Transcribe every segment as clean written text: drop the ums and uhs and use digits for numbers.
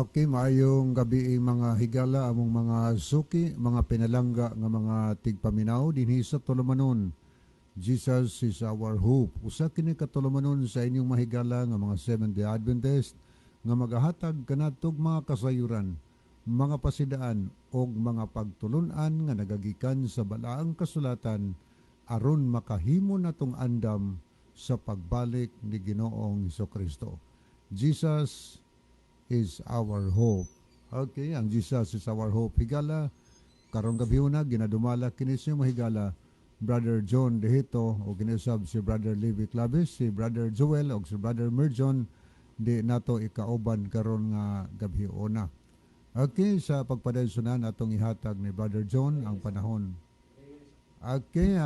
Okay, maayong gabi, mga higala, among mga suki, mga pinalangga nga mga tigpaminaw dinhi sa tulumanon Jesus is Our Hope. Usa kini ka tulumanon sa inyong mahigala nga mga Seventh-day Adventist nga magahatag kanatog mga kasayuran, mga pasidaan og mga pagtulunan nga nagagikan sa balaang kasulatan aron makahimo natong andam sa pagbalik ni Ginoong Kristo. Jesus is our hope. Okay, ang Jesus is our hope. Higala, karong gabi na ginadumala kini sa mahigala Brother John Dehito o ginisab si Brother Levi Clavis, si Brother Joel o si Brother Merjon di nato ikauban karon nga gabi una. Okay, sa pagpadayon atong ihatag ni Brother John ang panahon. Okay,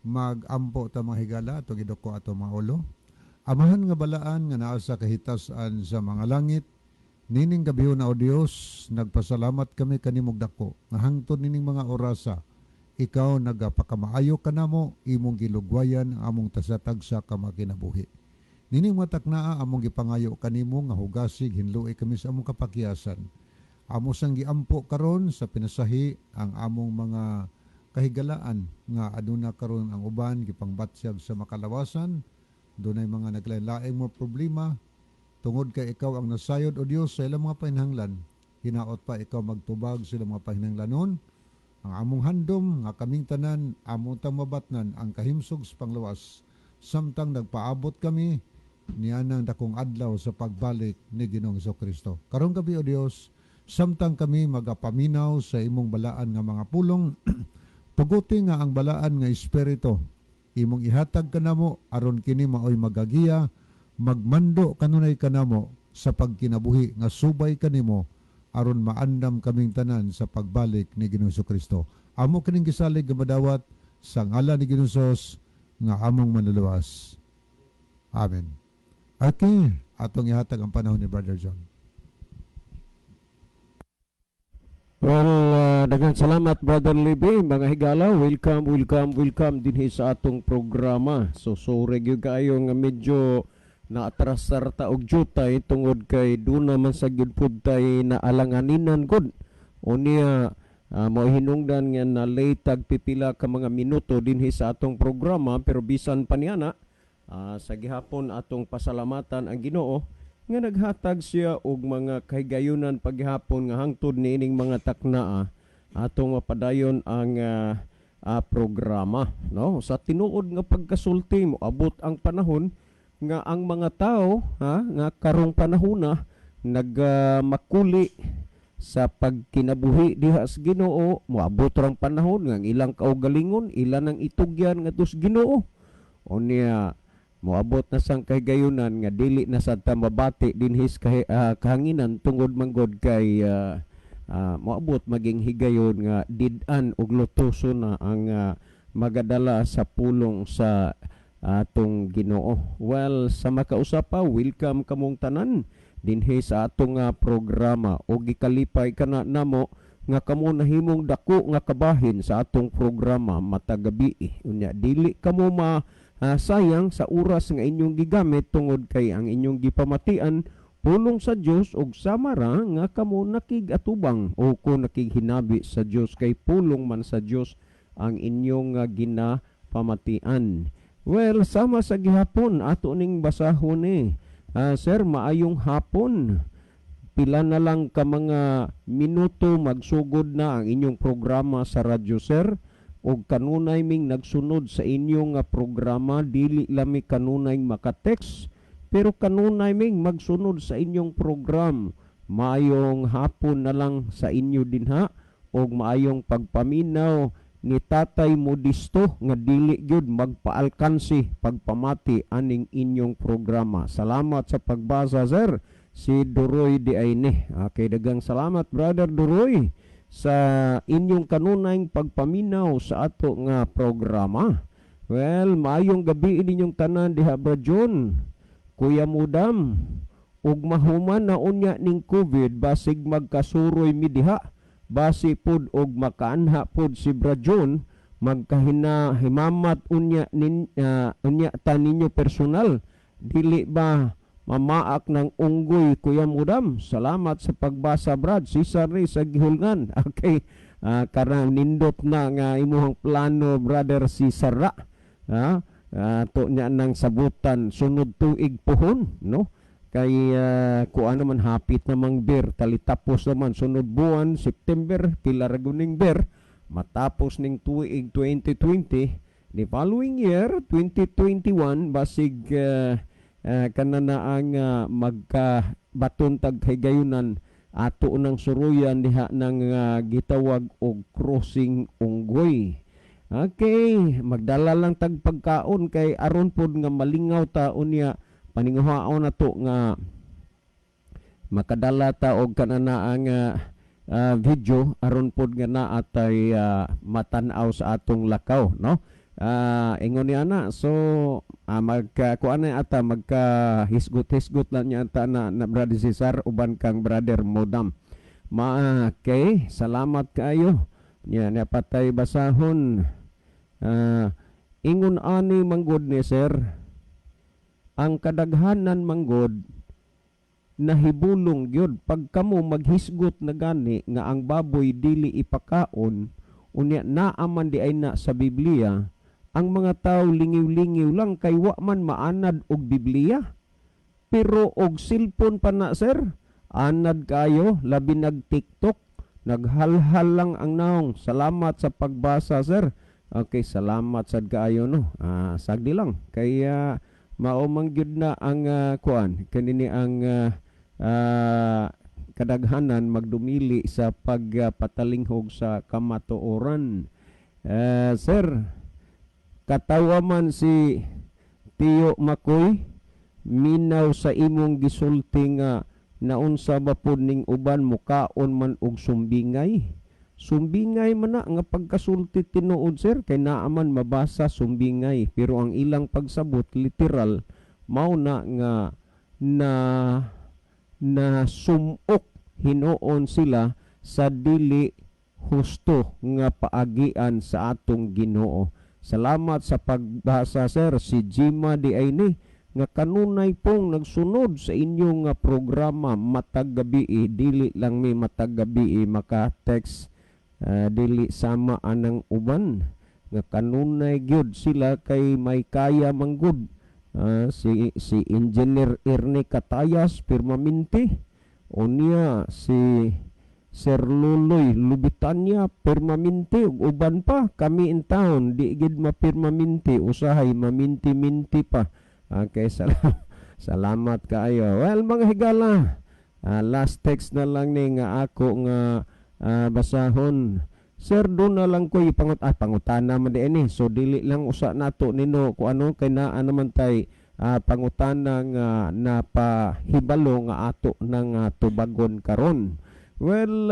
mag-ampo ta, mga higala, atong iduko ato mga ulo. Amahan nga balaan nga naa sa kahitasan sa mga langit, nining gabi na, O Dios, nagpasalamat kami kanimong dako nga hangtod nining mga orasa ikaw nagapakamaayo kanamo, imong gilugwayan ang among tagsa-tagsa ka mga kinabuhi. Nining mataknaa, among gipangayo kanimo nga hugasig hinlui kami sa among kapakyasan. Amo sang giampo karon sa pinasahi ang among mga kahigalaan nga aduna karon ang uban gipangbatsyag sa makalawasan, dunay mga naglain-laing mga problema. Tungod kay ikaw ang nasayod, o Dios, sa ilang mga pahinanglan, hinaot pa ikaw magtubag sa ilang mga pahinanglanon. Ang among handom nga kaming tanan among tang mabatnan ang kahimsog sa panglawas samtang nagpaabot kami nianang dakong adlaw sa pagbalik ni Ginoong Kristo. Karong gabi, o Dios, samtang kami magapaminaw sa imong balaan nga mga pulong, tuguti nga ang balaan nga espiritu imong ihatag kanamo aron kini maoy magagiya, magmando kanunay kanamo sa pagkinabuhi nga subay kanimo aron maandam kaming tanan sa pagbalik ni Ginoong Kristo. Amo kining gisalig nga madawat sa ngalan ni Ginoong Jesus nga among manluluwas. Amen. Okay, atong ihatag ang panahon ni Brother John. Well, daghang salamat, Brother Libby. Mga higala, welcome, welcome, welcome dinhi sa atong programa. So sorry gyud kaayo nga medyo naatrasar ta og jutay tungod kay duna man sa gyud pud tay na alanganinan gud. Unya mao hinungdan nga na late tag pipila ka mga minuto dinhi sa atong programa, pero bisan pa niana, sa gihapon atong pasalamatan ang Ginoo nga naghatag siya og mga kahigayunan paghapon nga hangtod niining mga taknaa atong mapadayon ang programa, no? Sa tinuod nga pagkasulti, mo abot ang panahon nga ang mga tao, ha, nga karong panahona nagmakuli sa pagkinabuhi diha sa Ginoo, moabot rang panahon nga ang ilang kaugalingon ila nang itugyan ngadto sa Ginoo. Unya moabot na sang kahigayunan nga dili na sad ta mabati dinhi sa kahanginan tungod manggod kay moabot maging higayon nga did-an ug lutoso na ang magadala sa pulong sa atong Ginoo. Well, sa makausa pa, welcome kamong tanan dinhi sa atong programa ug gikalipay kana namo nga kamo nahimong dako nga kabahin sa atong programa matag gabi. Unya dili kamo ma sayang sa oras nga inyong gigamit tungod kay ang inyong gipamatian pulong sa Dios ug sama ra nga kamo nakig-atubang o ko nakighinabi sa Dios kay pulong man sa Dios ang inyong ginapamatian. Well, sama sa gihapon ato ning basahon ni. Sir, maayong hapon. Pila na lang ka mga minuto magsugod na ang inyong programa sa radyo, sir, og kanunay ming nagsunod sa inyong nga programa. Dili lami kanunay maka-text pero kanunay ming magsunod sa inyong program. Maayong hapon na lang sa inyo dinha og maayong pagpaminaw ni Tatay Modesto nga dili gyud magpaalkansi pagpamati aning inyong programa. Salamat sa pagbasa, sir. Si Duroy di ay ni. Okay, dagang salamat, Brother Duroy, sa inyong kanunay pagpaminaw sa ato nga programa. Well, maayong gabi ninyong tanan diha, Bro John. Kuya Mudam, ug mahuman na unya ning COVID, basig magkasuroy mi diha. Basi pud og makaanha pud si Bro John, magkahina himamat unya nin, unya ta ninyo personal. Dili ba Mamaak ng unggoy, Kuya Mudam. Salamat sa pagbasa, Brad. Cesar ni sa gihulngan. Okay. Karang nindot na nga imuhang plano, Brother Cesar ra. Ha? To niya nang sabutan sunod tuig puhon, no? Kay kuan naman, hapit namang ber talitapos naman sunod buwan September, pila ra guning ber matapos ning tuig 2020. The following year 2021, basig kana na ang magka baton tag higayunan ato nang suruyan diha ng gitawag og crossing unggoy. Okay, magdala lang tag pagkaon kay aron pod nga malingaw ta unya paninguhaon na to nga makadala ta og kanana ang video aron pod nga naa tay matan-aw sa atong lakaw, no? Ingon niya na, so magka kuan na ata, magka hisgot-hisgot lang niya ata na Brother Cesar uban kang Brother Modam. Ma okay, salamat kaayo. Nya nya patay basahon. Ingon ani manggod ni sir, ang kadaghanan manggod nahibulong gyud pag kamo maghisgot na gani nga ang baboy dili ipakaon, unya naa man di ay na sa Biblia. Ang mga tao lingiw-lingiw lang kay wa man maanad og Biblia, pero og cellphone pa na, sir, anad kayo, labi nag TikTok, naghalhal lang ang naong. Salamat sa pagbasa, sir. Okay, salamat sad kaayo, no? Sagdi lang kay mao man gyud na ang kuan kanini ang kadaghanan magdumili sa pagpatalinghog sa kamatuoran. Sir, katawa man si Tio Makoy, minaw sa imong gisulti nga naunsa ba pud ning uban mukaon man og sumbingay. Sumbingay man na nga pagkasulti tinuod, sir, kay naa man mabasa sumbingay, pero ang ilang pagsabot literal mao na nga na na sumok hinuon sila sa dili husto nga paagian sa atong Ginoo. Salamat sa pagbasa, sir. Si Jima di ay ni nga kanunay pong nagsunod sa inyong nga programa matag gabi, dili lang mi matag gabi maka-text, dili sama anang uban nga kanunay gyud sila kay may kaya manggod. Si Engineer Ernie Katayas permanente, unya si Sir Luloy Lubitanya permanente, ug uban pa. Kami in town di gid mapirmaminti, usahay maminti-minti pa. Okay, salamat kaayo. Well, mga higala, last text na lang ni nga ako nga basahon. Sir, doon na lang ko pangutana man di ini. So dili lang usa nato nino kung ano kay naa naman tay pangutana nga napahibalo nga ato nang tubagon karon. Well,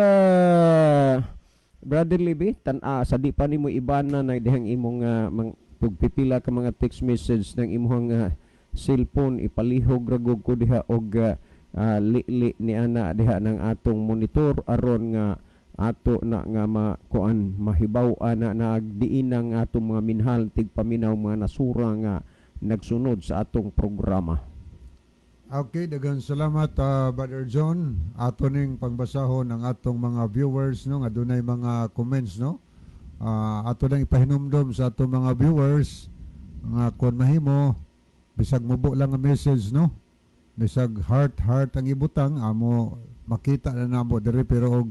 Brother Libby, tan sa di pa nimo ibana na dihang imong pagpipila ka mga text message ng imong cellphone, ipalihog ra gud ko diha og li-li ni ana diha ng atong monitor aron nga ato na nga makuan mahibaw-an na nagdiin ang atong mga minhal tigpaminaw, mga nasura nga nagsunod sa atong programa. Okay, daghang salamat, Brother John. Ato ning pangbasahon ang atong mga viewers, no, nga dunay mga comments, no. Ato lang ipahinumdom sa atong mga viewers nga kon mahimo bisag mubo lang ang message, no. Bisag heart heart ang ibutang amo, makita na namo diri, pero og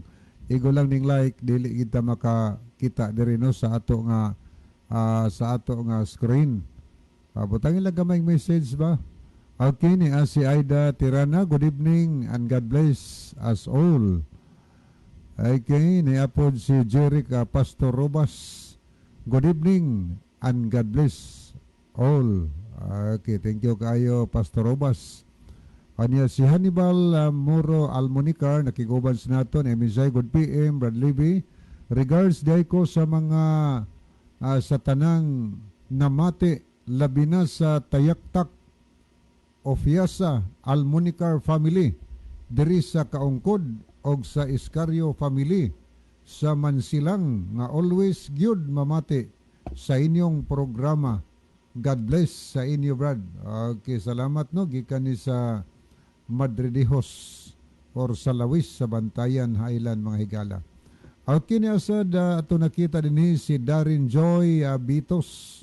igo lang ning like, dili kita makakita diri, no, sa ato nga screen. Butangin lang gamay message ba? Okay ni si Aida Tirana, good evening and God bless us all. Okay, ni apod si Jeric Pastor Robas, good evening and God bless all. Okay, thank you kayo, Pastor Robas. Anya si Hannibal Muro Almonicar, nakiguban sa naton, MSI, good PM, Brad Libby. Regards diay ko sa mga sa tanang namati, labi na sa Tayaktak Ofiasa Almonicar family diri sa Kaungkod og sa Iscario family sa Mansilang nga always gyud mamati sa inyong programa. God bless sa inyo, Brad. Okay, salamat, no, gikan ni sa Madridijos or sa Lawis sa Bantayan Highland, mga higala. Okay ni asad ato nakita dinhi si Darin Joy Bitos.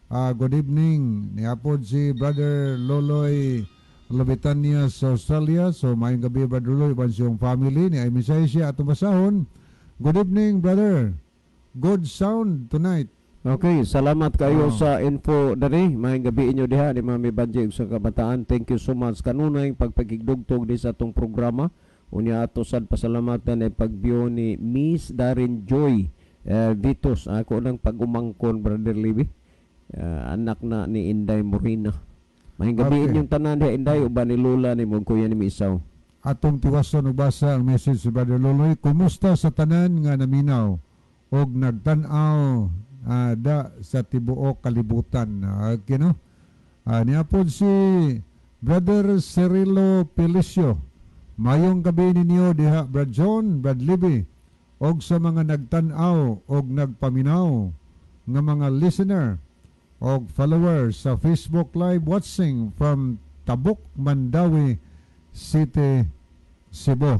Good evening. Niapod si Brother Loloy Lobitania sa Australia. So maayong gabi, Brother Loloy, uban siyang family ni ay mensahe siya atong basahon. Good evening, brother. Good sound tonight. Okay, salamat kayo Oh. sa info diri. Maayong gabi inyo diha ni Mami Banji ug sa kabataan. Thank you so much kanunay pagpakigdugtog di sa atong programa. Unya ato sad pasalamatan ay pagbiyo ni Miss Darin Joy Vitos. Ako nang pag-umangkon, Brother Libby. Anak na ni Inday Morina. Maayong gabi inyong tanan diha, Inday, uban ni Lola ni mo, kuya ni Misaw. Atong tiwason ug basa ang message si Brother Loloy. Kumusta sa tanan nga naminaw og nagtan-aw da sa tibuok kalibutan? Okay, no? Niapod si Brother Cirilo Felicio. Mayong gabi ninyo diha, Brad John, Brad Libby, og sa mga nagtan-aw og nagpaminaw nga mga listener og followers sa Facebook Live watching from Tabuk, Mandaue City, Cebu.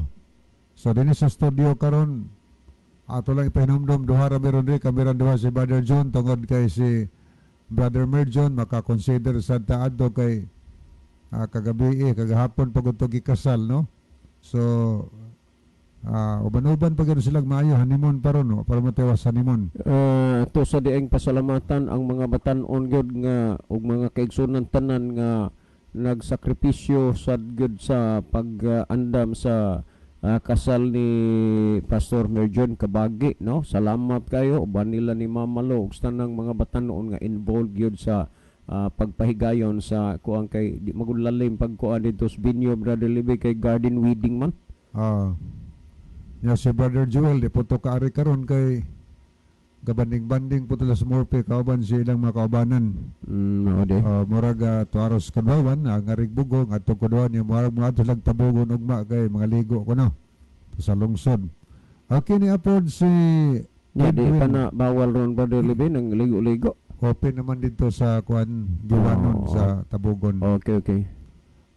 So dinhi sa studio karon, ato lang ipahinumdum, duha ra meron diri, kami duha si Brother John tungod kay si Brother Merjon maka-consider sa taadto kay kagabi eh, kagahapon pag to gikasal, no? So uban-uban pa gyud silang maayo, honeymoon pa ron, no? Para matiwas honeymoon. To sa dieng pasalamatan ang mga batan-on gyud nga ug mga kaigsunan tanan nga nagsakripisyo sad gyud sa pag-andam sa kasal ni Pastor Merjon Kabagi, no? Salamat kayo uban nila ni Mama Lo ug sa tanang mga batan-on nga involved gyud sa pagpahigayon sa kuang kay di magulalim pagkuan dito sa venue, Brother Libby, kay garden wedding man. Ya si Brother Joel di po to kaari karon kay gabanding-banding po to sa Morpe kauban si ilang mga kaubanan. Mao di. Murag tuaros kadlawan ang arig bugong atong kadlawan yung murag mga ato lang tabugon ugma kay mga ligo ko, no, sa lungsod. Okay ni apod si Ya, di Edwin. pa na bawal ron, Brother Libby, nang ligo-ligo. Open naman dito sa kuan Giwanon sa Tabugon. Okay.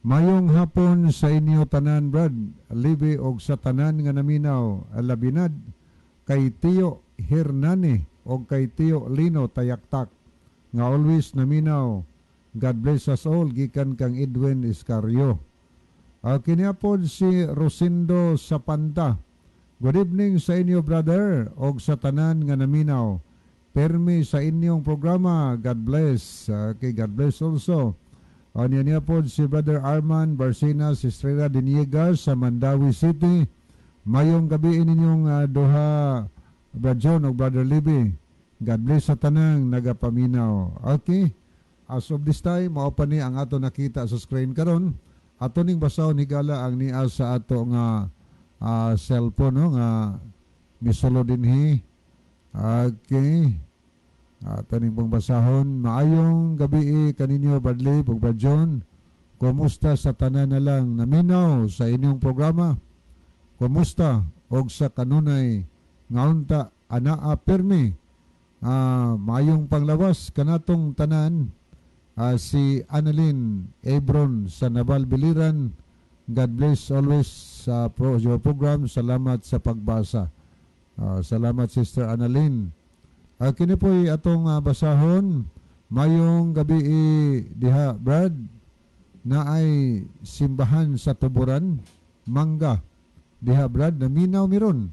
Mayong hapon sa inyo tanan, Brad Libby, og sa tanan nga naminaw, labinad kay Tio Hernani og kay Tio Lino Tayaktak nga always naminaw. God bless us all gikan kang Edwin Iscario. Kini pod si Rosindo Sapanta. Good evening sa inyo, brother, og sa tanan nga naminaw. Permi sa inyong programa. God bless. Okay, God bless also. Niya niya po si Brother Arman Barcina Estrella Diniega sa Mandaue City. Mayong gabi ninyong duha, Brad John o Brother Libby. God bless sa tanang nagapaminaw. Okay. As of this time, mao pa ni ang ato nakita sa screen karon. Ato ning basahon, higala, ang niya sa ato nga cellphone, no, nga misulo dinhi. Okay. Ato ning pong basahon. Maayong gabi kaninyo, Bradley ug Brad John. Kumusta sa tanan na lang naminaw sa inyong programa? Kumusta og sa kanunay nga unta anaa permi. Maayong panglawas kanatong tanan, si Annalyn Ebron sa Naval Biliran. God bless always sa your program. Salamat sa pagbasa. Salamat, Sister Annalyn. Kini po'y atong basahon. Mayong gabi diha, Brad, na ay simbahan sa Tuburan, Mangga. Diha, Brad, naminaw miron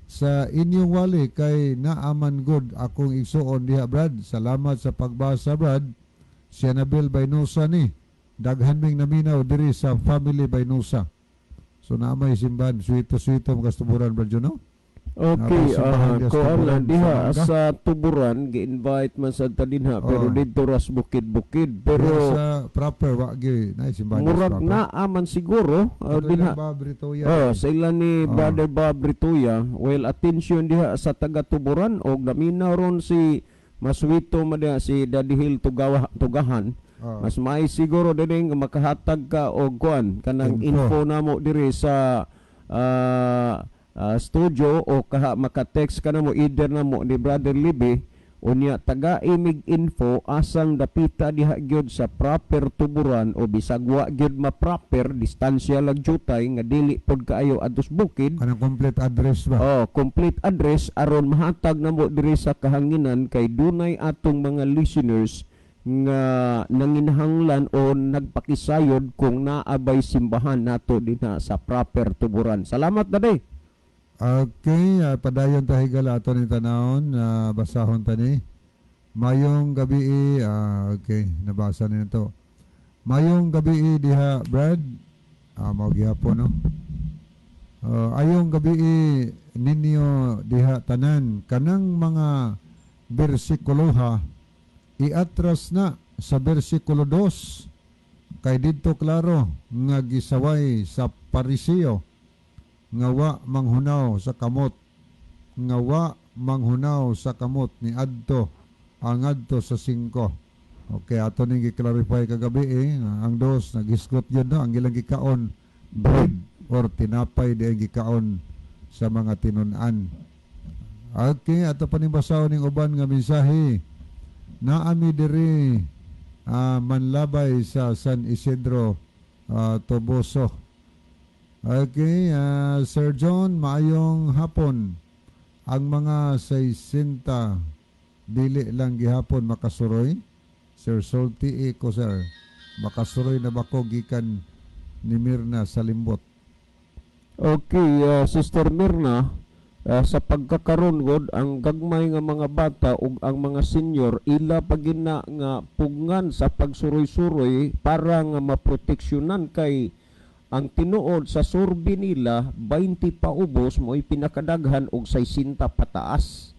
sa inyong wali kay naaman good akong igsuon diha, Brad. Salamat sa pagbasa, Brad. Si Annabel Baynusa ni. Daghan ming naminaw diri sa family Baynusa. So naamay simbahan, suwito-suwito mga Tuburan, Brad, no? Okay, Napa simbahan diha sa kuan Tuburan, lang diha sa Mangga. Sa Tuburan gi-invite man sa dinha pero didto ras bukid-bukid, Pero pero sa proper wa gi na simbahan sa murag proper. naa man siguro Kato dinha. ilang Bob Ritoya. Oh, sa ilan ni Brother Bob Rituya. Well, attention diha sa taga Tuburan og naminaw ron si Maswito man diha si Daddy Hill Tugawa, Tugahan. Mas may siguro dinhi nga makahatag ka og kuan kanang Info. info namo diri sa studio o kaha maka-text ka namo either namo ni Brother Libby. Unya tagai mig info asang dapita diha gyud sa proper Tuburan o bisag wa gyud ma-proper, distansya lang jutay nga dili pod kaayo adtos bukid. Kanang complete address ba? Oh, complete address aron mahatag namo diri sa kahanginan kay dunay atong mga listeners nga nanginahanglan o nagpakisayod kung naabay simbahan nato dinha sa proper Tuburan. Salamat, Daddy. Okay, padayon ta, higala, ato ni tanawon, basahon ta ni. Mayong gabi, okay, nabasa ni to. Mayong gabi diha, Brad. Mao gihapon, no. Ayong gabi ninyo diha tanan, kanang mga bersikuloha iatras na sa bersikulo 2 kay didto klaro nga gisaway sa Pariseo nga wa manghunaw sa kamot, nga wa manghunaw sa kamot ni adto ang adto sa 5. Okay, ato ning gi-clarify kagabi eh, ang dos nagisgot yun, no, ang ilang gikaon bread or tinapay di ang gikaon sa mga tinun-an. Okay, ato pa ning basahon ning uban nga mensahe. Naami diri manlabay sa San Isidro, Toboso. Okay, Sir John, maayong hapon. Ang mga 60 dili lang gihapon makasuroy. Sir Salty ko, sir. Makasuroy na ba ko gikan ni Mirna sa Limbot? Okay, Sister Mirna, sa pagkakaron god ang gagmay nga mga bata ug ang mga senior ila pagina nga pugngan sa pagsuroy-suroy para nga maproteksyonan kay ang tinuod sa survey nila, 20 paubos mo'y pinakadaghan og 60 pataas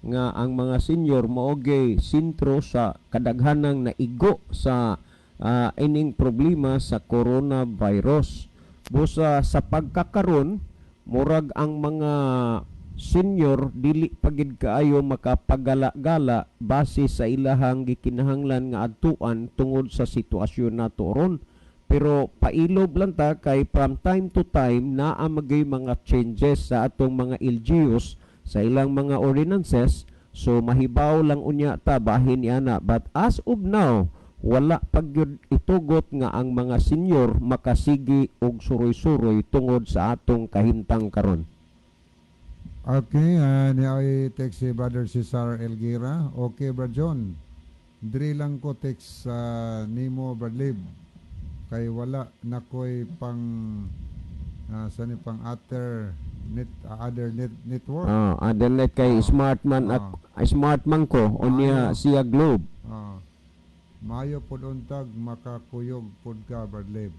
nga ang mga senior mao gyud sentro sa kadaghanang naigo sa ining problema sa coronavirus. Busa sa pagkakaron murag ang mga senior dili pagid kaayo makapagala-gala base sa ilahang gikinahanglan nga adtuan tungod sa sitwasyon nato ron. Pero pailob lang ta kay from time to time naa magay mga changes sa atong mga LGUs sa ilang mga ordinances, so mahibaw lang unya ta bahin niana. But as of now, wala pagyud itugot nga ang mga senior makasigi og suroy-suroy tungod sa atong kahimtang karon. Okay, ni ay text si Brother Cesar Elguera. Okay, Brad John. Diri lang ko text sa nimo, Brad Lib. Kay wala na ko'y pang sa ni pang other net other net network. Ah, uh, kay smart man smart man ko unya siya Globe. Mayo pod untag makakuyog pod ka, Brad Lib.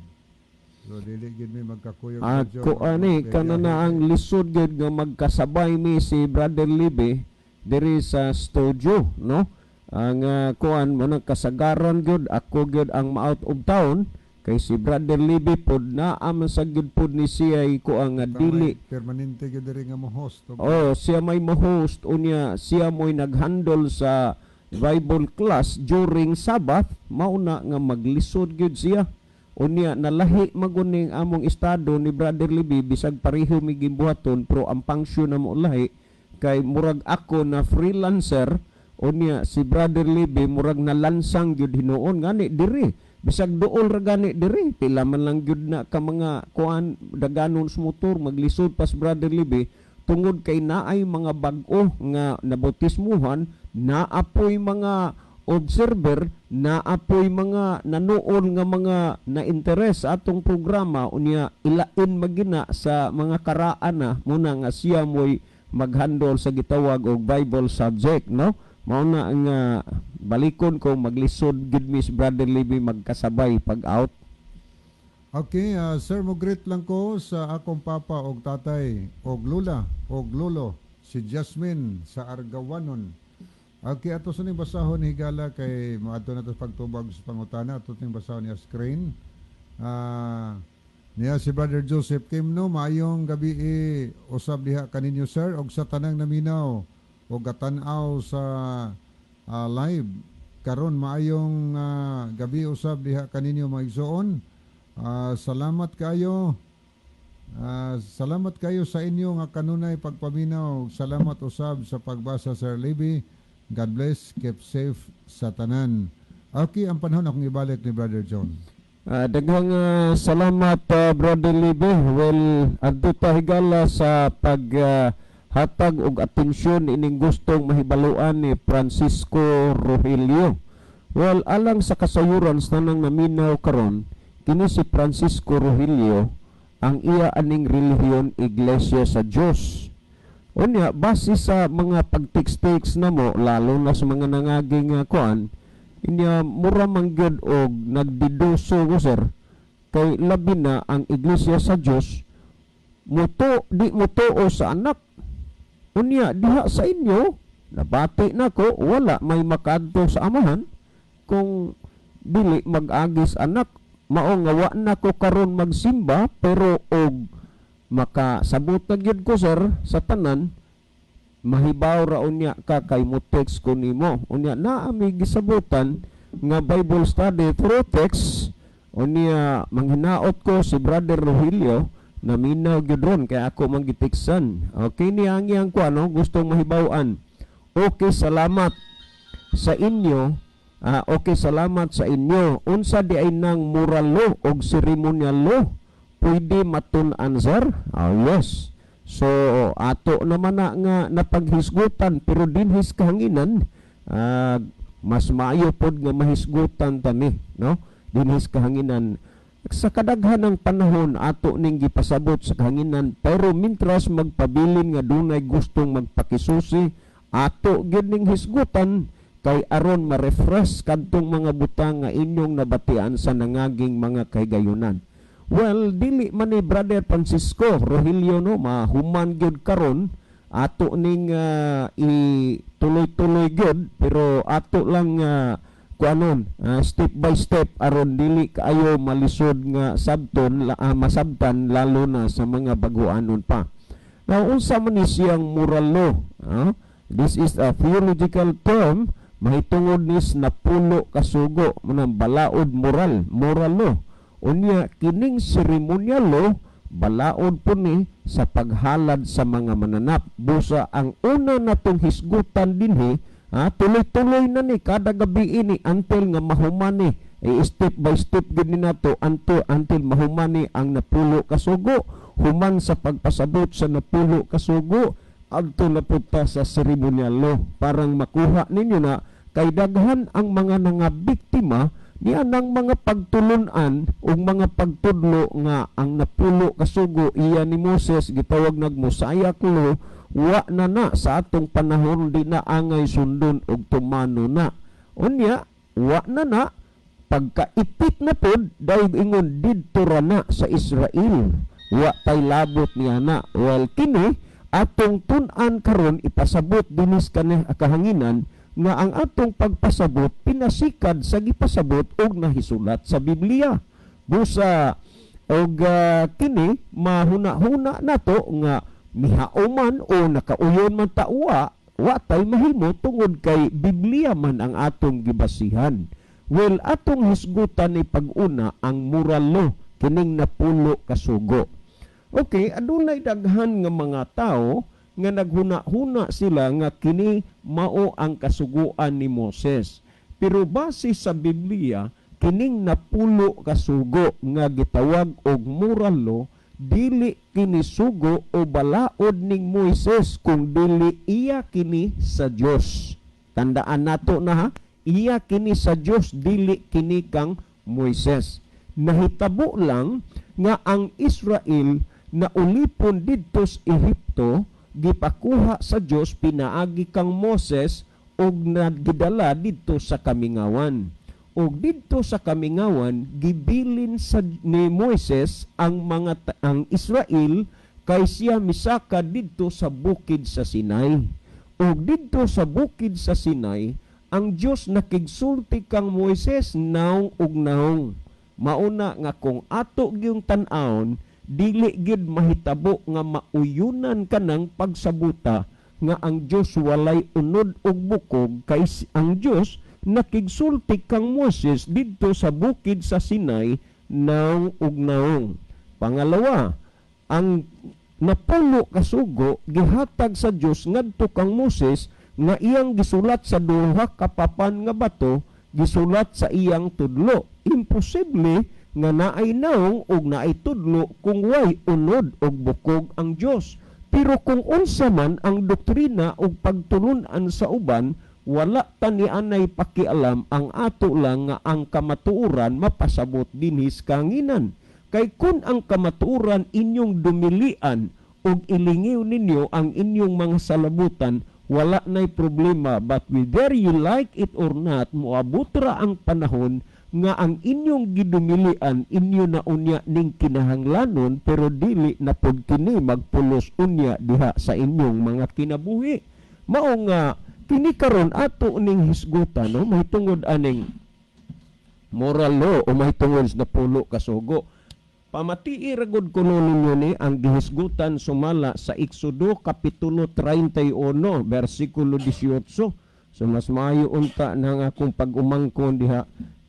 So dili gid mi magkakuyog, Brad John. Ako ani kana na ang lisod gyud nga magkasabay mi si Brother Libe diri sa studio, no? Ang kuan mo nang kasagaran gyud ako gyud ang ma-out of town kay si Brother Libe pod naa man sa gyud pod ni siya ko ang nga dili permanente gyud diri nga mo host. Oh, siya may mo-host unya siya mo'y naghandle sa Bible class during Sabbath, mauna nga maglisod gyud siya. Unya nalahi maguning among estado ni Brother Libby, bisag pareho mi gimbuhaton pero ang function na mo lahi kay murag ako na freelancer, unya si Brother Libby murag nalansang gyud hinuon gani diri, bisag duol ra gani diri, pila man lang gyud na ka mga kuan daganon sa motor, maglisod pas Brother Libby tungod kay naay mga bag-o nga nabautismuhan, naapoy mga observer, naapoy mga nanool nga mga na-interes sa atong programa. Unya ilain magina sa mga karaan na muna nga siya mo'y maghandle sa gitawag og Bible subject, no? Mao na nga balikon ko maglisod gid mi si Brother Libby magkasabay pag out. Okay, sir, mo greet lang ko sa akong papa og tatay og lula og lolo si Jasmine sa Argawanon. Okay, ato sa ning basahon, higala, kay moadto na to sa pagtubag sa pangutana, ato ning basahon niya screen. Niya si Brother Joseph Kim, no, maayong gabi usab diha kaninyo, sir, og sa tanang naminaw og gatan-aw sa live karon. Maayong gabi usab diha kaninyo, mga igsoon. Salamat kayo. Salamat kayo sa inyo nga kanunay pagpaminaw. Salamat usab sa pagbasa, Sir Libby. God bless, keep safe sa tanan. Okay, ang panahon akong ibalik ni Brother John. Daghang salamat, Brother Libe. Well, adto ta, higala, sa pag hatag og atensyon ining gustong mahibaluan ni Francisco Rogelio. Well, alang sa kasayuran sa tanang naminaw karon, kini si Francisco Rogelio, ang iya aning relihiyon, Iglesia sa Dios. Unya, base sa mga pag-text-text namo, lalo na sa mga nangaging kuan, inya mura man gyud og nagdiduso ko, sir, kay labi na ang Iglesia sa Dios muto di mutuo sa Anak. Unya diha sa inyo, nabati nako, wala may makadto sa Amahan kung dili mag-agis Anak. Mao nga wa na ko karon magsimba, pero og makasabot na gyud ko, sir, sa tanan, mahibaw ra unya ka kay mo text ko nimo. Unya naa mi gisabutan nga Bible study through text. Unya manghinaot ko si Brother Rogelio naminaw gyud ron kay ako man giteksan. Okay, ni ang iyang kuano, gustong mahibaw-an. Okay, salamat sa inyo. Okay, salamat sa inyo. Unsa di ay nang moral law og ceremonial law? Pwede matun-an, sir? Ah, yes. So ato naman na nga napaghisgutan, pero dinhis kahanginan, mas maayo pod nga mahisgutan tani, no? Dinhis kahanginan, sa kadaghan ng panahon ato ning gipasabot sa kahanginan, pero mintras magpabilin nga dunay gustong magpakisusi, ato gyud ning hisgutan kay aron ma-refresh kadtong mga butang nga inyong nabatian sa nangaging mga kahigayunan. Well, dili man ni Brother Francisco Rogelio, no, mahuman gyud karon ato ning ituloy-tuloy gyud, pero ato lang kuanon, step by step aron dili kaayo malisod nga sabton masabtan, lalo na sa mga baguanon pa. Now, unsa man ni siyang moral law? Ah? This is a theological term mahitungod nis napulo kasugo manang balaod moral, moral law. Unya kining ceremonial law, balaod po ni sa paghalad sa mga mananap. Busa ang una natong hisgutan dinhi, tuloy-tuloy na ni kada gabi ini until nga mahuman ni. Eh, step by step gid ni nato until mahuman ni ang napulo kasugo. Human sa pagpasabot sa napulo kasugo, adto na pud ta sa ceremonial law. Parang makuha ninyo na kay daghan ang mga nangabiktima niya ng mga pagtulunan ug mga pagtudlo nga ang napulo kasugo iya ni Moses, gitawag nag Mosaic law, wa na na sa atong panahon, di na angay sundon og tumano na. Unya wa na na pagkaipit na pod dahil ingon didto ra na sa Israel, wa tay labot niya na. Well, kini atong tun-an karon, ipasabot dinis kani kahanginan nga ang atong pagpasabot pinasikad sa gipasabot og nahisulat sa Biblia. Busa og kini mahuna-huna nato nga mihauman o nakauyon man ta, wa wa tay mahimo tungod kay Biblia man ang atong gibasihan. Well, atong hisgutan ni pag-una ang moral law, kining napulo kasugo. Okay, adunay daghan nga mga tao nga naghuna-huna sila nga kini mao ang kasuguan ni Moses. Pero base sa Biblia, kining napulo kasugo nga gitawag og moral law, dili kini sugo o balaod ning Moises kung dili iya kini sa Dios. Tandaan nato na ha, iya kini sa Dios, dili kini kang Moises. Nahitabo lang nga ang Israel na ulipon didto sa Ehipto, gipakuha sa Dios pinaagi kang Moses ug nagidala didto sa kamingawan. Ug didto sa kamingawan gibilin sa ni Moises ang mga ang Israel kay siya misaka didto sa bukid sa Sinai. Ug didto sa bukid sa Sinai, ang Dios nakigsulti kang Moises naong ug naong. Mauna nga kung ato gyung tan-awon, dili gyud mahitabo nga mauyunan kanang pagsabuta nga ang Dios walay unod ug bukog, kay ang Dios nakigsulti kang Moses didto sa bukid sa Sinai naong ug naong. Pangalawa, ang napulo kasugo gihatag sa Dios ngadto kang Moses nga iyang gisulat sa duha ka papan nga bato, gisulat sa iyang tudlo. Imposible nga naay naong ug naay tudlo kung way unod og bukog ang Dios. Pero kung unsa man ang doktrina ug pagtulun-an sa uban, wala ta ni anay pakialam, ang ato lang nga ang kamatuoran mapasabot dinhi sa kahanginan. Kay kun ang kamatuoran inyong dumilian ug ilingiw ninyo ang inyong mga salabutan, wala na'y problema. But whether you like it or not, moabot ra ang panahon nga ang inyong gidumilian inyo na unya ning kinahanglanon, pero dili na pud kini magpulos unya diha sa inyong mga kinabuhi. Mao nga kini karon ato ning hisgutan, no, mahitungod aning moral law o mahitungod sa napulo ka sugo. Pamatii ra gud kuno ninyo ni ang gihisgutan sumala sa Exodo kapitulo 31 bersikulo 18. So mas maayo unta na nga akong pag-umangkon diha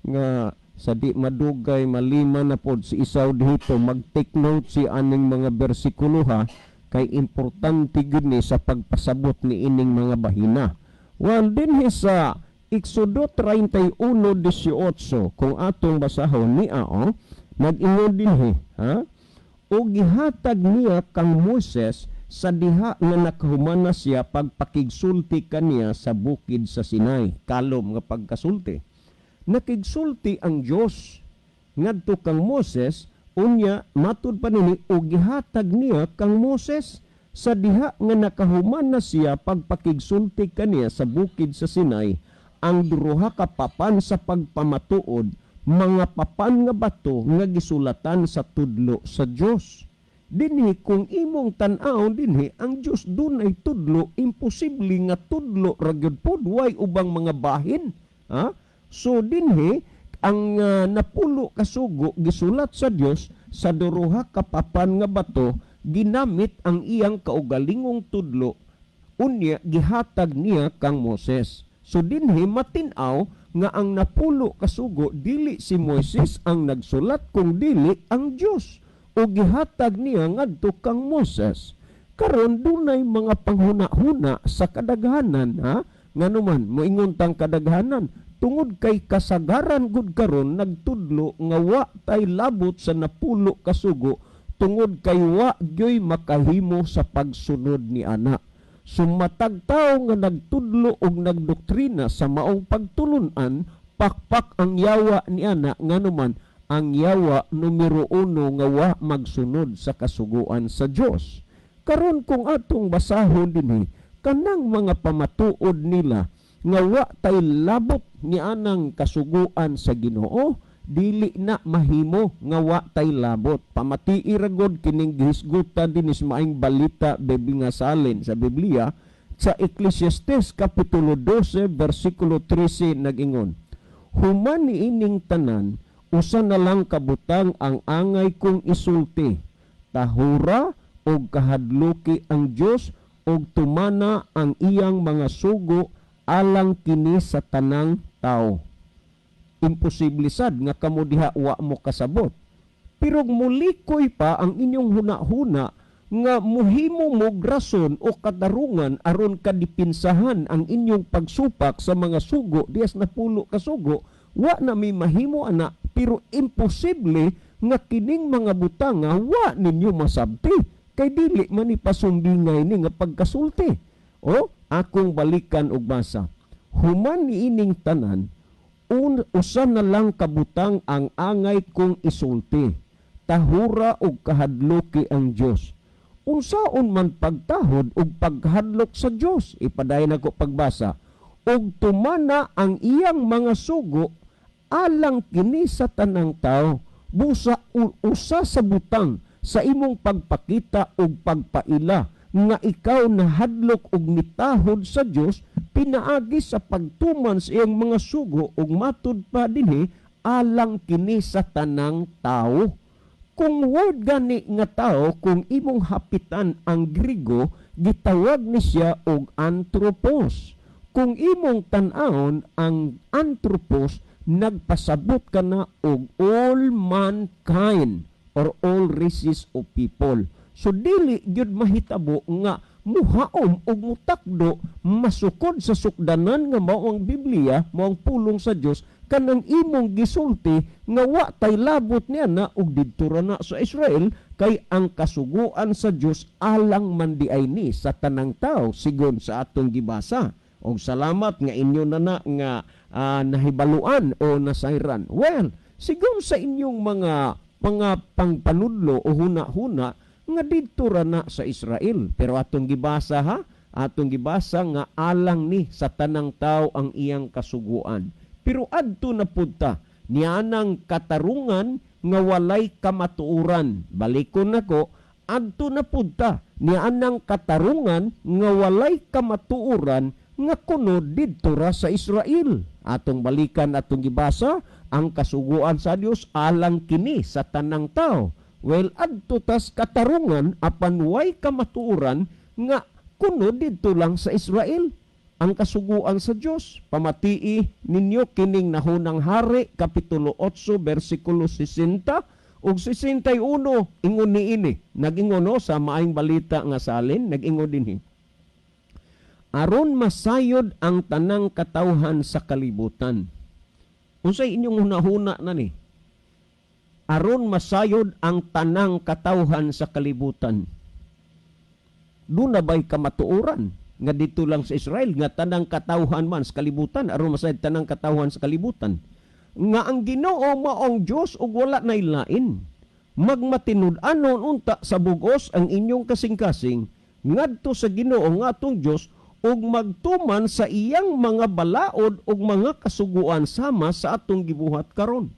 nga sa di madugay malima na pod si Isaw dito, mag-take note si aning mga bersikulo ha, kay importante gud ni sa pagpasabot ni ining mga bahina. Well, dinhi sa Exodo 31:18, kung atong basahon niya, oh, nag-ingon dinhi, ha? O gihatag niya kang Moses sa diha nga nakahumana siya pagpakigsulti kaniya sa bukid sa Sinai, kalom nga pagkasulti. Nakigsulti ang Dios ngadto kang Moses, unya matud pa nini, o gihatag niya kang Moses sa diha nga nakahumana siya pagpakigsulti kaniya sa bukid sa Sinai ang duha ka papan sa pagpamatuod, mga papan nga bato nga gisulatan sa tudlo sa Dios. Dinhi kung imong tan-awon dinhi, ang Dios dunay tudlo, imposible nga tudlo ra gyud pod, way ubang mga bahin, ha? So dinhi ang napulo ka sugo gisulat sa Dios sa duha ka papan nga bato, ginamit ang iyang kaugalingong tudlo, unya gihatag niya kang Moses. So dinhi matin-aw nga ang napulo ka sugo dili si Moises ang nagsulat kung dili ang Dios, o gihatag niya ngadto kang Moses. Karon dunay mga panghuna-huna sa kadaghanan, ha, nganuman moingon tang kadaghanan tungod kay kasagaran gud karon nagtudlo nga wa tay labot sa napulo ka sugo tungod kay wa gyoy makahimo sa pagsunod ni ana. Sumatag tawo nga nagtudlo og nagdoktrina sa maong pagtulun-an, pakpak ang yawa ni ana, nganuman ang yawa numero 1 nga wa magsunod sa kasuguan sa Dios. Karon kung atong basahon dinhi kanang mga pamatuod nila nga wa tay labot ni anang kasuguan sa Ginoo, dili na mahimo nga wa tay labot. Pamatii ra gud kining gihisgutan dinhi sa maayong balita bebi nga salin sa Biblia sa Ecclesiastes kapitulo 12 bersikulo 13 nag-ingon, human niining tanan, usa na lang kabutang ang angay kong isulti, tahura og kahadluki ang Dios og tumana ang iyang mga sugo alang kini sa tanang tao. Imposible sad nga kamo diha wa mo kasabot. Pero mulikoy pa ang inyong huna-huna nga muhimo mo rason o katarungan aron kadipinsahan ang inyong pagsupak sa mga sugo, dias na pulo ka sugo, wa na mi mahimo ana, pero imposible nga kining mga butanga wa ninyo masabti kay dili man ipasumbingay ni nga pagkasulti. O akong balikan og basa, human niining tanan, usa na lang kabutang ang angay kong isulti, tahura og kahadloki ang Dios. Unsaon man pagtahod og paghadlok sa Dios, ipadayon ako pagbasa, og tumana ang iyang mga sugo alang kini sa tanang tao. Busa usa sa butang sa imong pagpakita og pagpaila nga ikaw nahadlok og mitahod sa Dios pinaagi sa pagtuman sa iyang mga sugo ug matud pa dinhi alang kini sa tanang tao. Kung word gani nga tao, kung imong hapitan ang Grigo, gitawag ni siya og anthropos. Kung imong tan-awon ang anthropos, nagpasabot ka na og all mankind or all races of people. So dili gyud mahitabo nga muhaom ug mutakdo masukod sa sukdanan nga mao ang Biblia, mao ang pulong sa Dios, kanang imong gisulti nga wa tay labot niya na ug didto ra na sa Israel, kay ang kasuguan sa Dios alang man di ay ni sa tanang tao sigon sa atong gibasa. Og salamat nga inyo na na nga nahibaluan o nasayran. Well, sigon sa inyong mga pangpanudlo o huna-huna nga didto ra na sa Israel. Pero atong gibasa ha, atong gibasa nga alang ni sa tanang tao ang iyang kasuguan. Pero adto na pud ta nianang katarungan nga walay kamatuoran. Balikon nako, adto na pud ta nianang katarungan nga walay kamatuoran nga kuno didto ra sa Israel. Atong balikan atong gibasa ang kasuguan sa Dios alang kini sa tanang tao. Well, adto tas katarungan apan way kamatuoran nga kuno didto lang sa Israel ang kasuguan sa Dios. Pamatii ninyo kining Nahunang Hari kapitulo 8 bersikulo 60 ug 61, ingon niini. Nagingon no, sa Maayong Balita nga salin, nagingon dinhi. Aron masayod ang tanang katawhan sa kalibutan. Unsay inyong hunahuna na ni? Aron masayod ang tanang katawhan sa kalibutan. Doon na ba'y kamatuoran nga dito lang sa Israel nga tanang katawhan man sa kalibutan, aron masayod tanang katawhan sa kalibutan nga ang Ginoo maong Dios ug wala nay lain? Magmatinud-anon unta sa bugos ang inyong kasing-kasing ngadto sa Ginoo nga atong Dios ug magtuman sa iyang mga balaod ug mga kasuguan sama sa atong gibuhat karon.